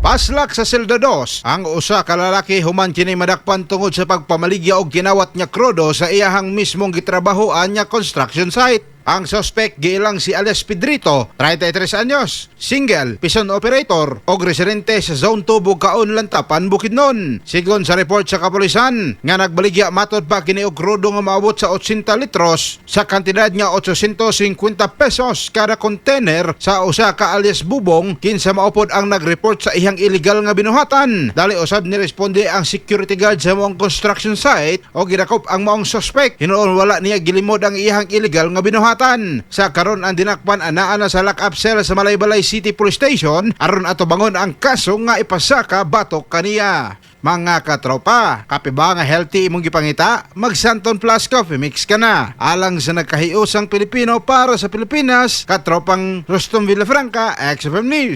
Paslak sa Selda 2 ang usa ka lalaki human kini madakpan tungod sa pagpamaligya og kinawat nga krudo sa iyahang mismong gitrabahoan nga construction site. Ang suspect giilang si alias Pedrito, 33 anyos, single, pison operator og residente sa Zone 2, Bukaon, Lantapan, Bukidnon. Sigon sa report sa kapulisan, nga nagbaligya matod pa kini og krudo nga maabot sa 80 litros sa kantidad nga 850 pesos kada container sa usa ka alias Bubong, kinsa maupod ang nagreport sa iyang illegal nga binuhatan. Dali usab ni responde ang security guard sa maong construction site o gidakop ang maong suspect. Hinuon wala niya gilimod ang iyang illegal nga binuhatan. Sa karon, ang dinakpan anaa na sa lock-up cell sa Malaybalay City Police Station aron atubangon ang kaso nga ipasaka batok kaniya. Mga katropa, kape ba nga healthy imong gipangita? Mag Santon Plus Coffee Mix ka na. Alang sa nagkahiusang Pilipino para sa Pilipinas, katropang Rustom Villafranca, XFM News.